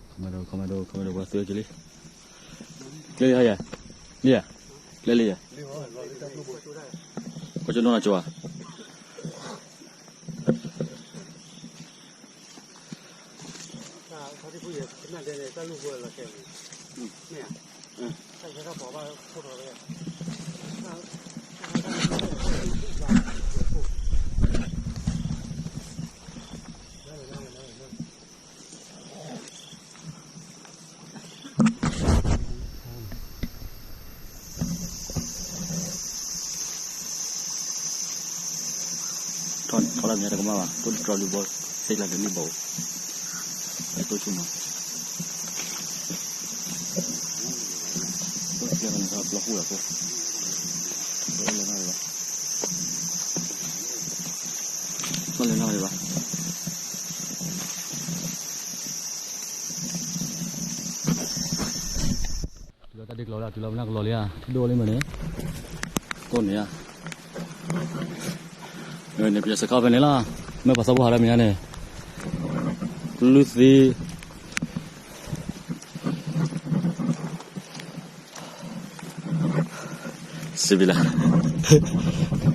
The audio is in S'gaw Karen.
ခမၢဒိၣ် ခမၢဒိၣ် ခမၢဒိၣ် ပှၤသုဝဲက့ၤလံ, ကျဲလံဟါယၤ, လံယၤ, ကျဲလံယၤ, ကီၢ်ကၠိနီၢ်နၤကၠိဧါ. ထီၣ်လၢမ့ၢ်တကမၣ်ဘၣ် တိၢ်တြီလူၤဘီ စ့ကျါတန့ၢ်ဘၣ်အိၣ်, တိၢ်ဆိနီၤ, တိၢ်ကျဲန့ၣ် ဘျီဃိၣ်လီၤဖိ, လဲၤနီၣ်ဘၣ်, လဲၤနီၣ်ဘၣ်. တုၤလီၤတၢ်ဒ့ကျီလံ တုၤလီၤပနၢ်ကလီလံဧါ, ထံဒိၣ်လံမ့ၢ်န့ၣ်, ကိးန့ၣ်ဧါ, န့ၣ်ပယီၤစခါဖဲန့ၣ်လီၤ, မ့ၢ်ပှၤသီဖိဟးလၢမ့ၢ်ညါန့ၣ်, ကလုၢ်သံ စံးဘံလၢ